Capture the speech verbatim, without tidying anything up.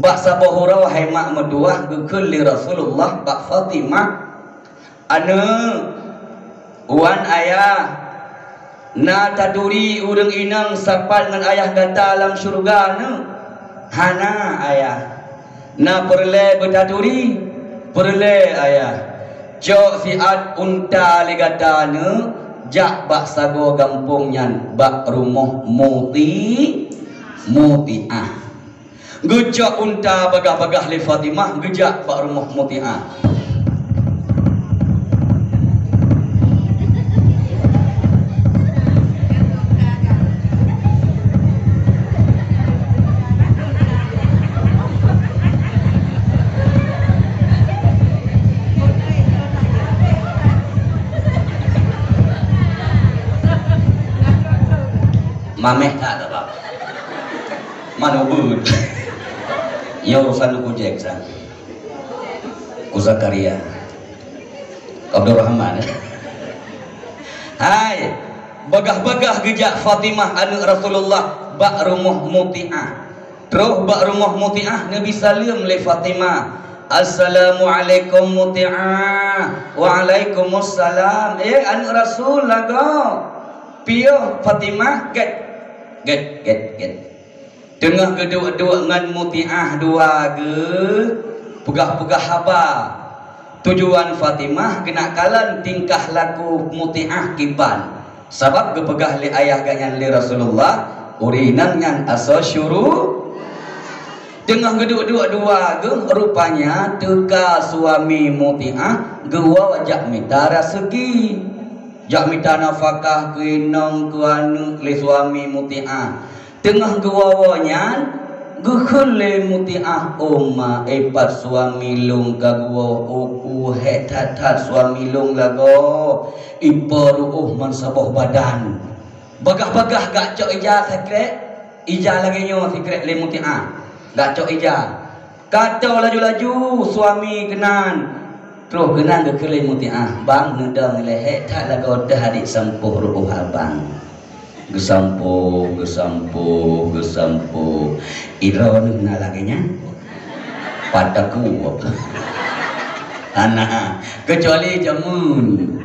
Bak saboh uroe hai mak meutuwah geukheun lé Rasulullah bak Fatimah, "Aneuëk, wan ayah, na taturi ureuëng inong sapat ngon ayah gata lam syeuruga, aneuëk?" "Hana, ayah." "Na peureulée beutaturi?" "Peureulée, ayah." "Cok siat unta lé gata, aneuëk, jak bak sagoe gampông nyan, bak rumoh Muti, Mutiah." Geucok unta bagah-bagah lé Fatimah, geujak bak rumoh Mutiah. Mameh that, Bapak. Manoe beuet. Nyoe urusan Teungku Jack, san. Teungku Zakaria. Abdul Rahman. Hai, bagah-bagah geujak Fatimah aneuëk Rasulullah bak rumoh Mutiah. Troh bak rumoh Mutiah, neubi saleuem lé Fatimah. "Assalamualaikum, Mutiah." "Waalaikumussalam." "Eh, aneuëk Rasul, lagoe." Piôh Fatimah, gét, gét, gét, gét. Teungoh geuduek-duek ngon Mutiah dua geuh, peugah-peugah haba. Tujuan Fatimah keunak kalon tingkah laku Mutiah kiban, sabab geupeugah lé ayah geuh nyan lé Rasulullah, "Ureuëng inong nyan asoe syuru." Teungoh geuduek-duek dua geuh, rupanya teuka suami Mutiah geuwoe jak mita raseuki. Jak mita nafakah keu inong keu aneuëk lé suami Mutiah. Teungoh geuwoe nyan, geukheun lé Mutiah, "Oh ma, eh pat suami lôn ka geuwoe, oh, uh, hék that-that suami lôn lagoe, ipo ruôh man saboh badan." Bagah-bagah gak cok ija sikrek, ija lagée nyoe sikrek lé Mutiah. Gak cok ija. Ka toe laju-laju suami keunan. Troh keunan geukheun lé Mutiah, "Bang, neudong lé hék that lagoe teuh adik sampoh ruôh abang." Geusampoh, geusampoh, geusampoh. Idroe neuh na lagée nyan? Pataku. Hana, keucuali jameun.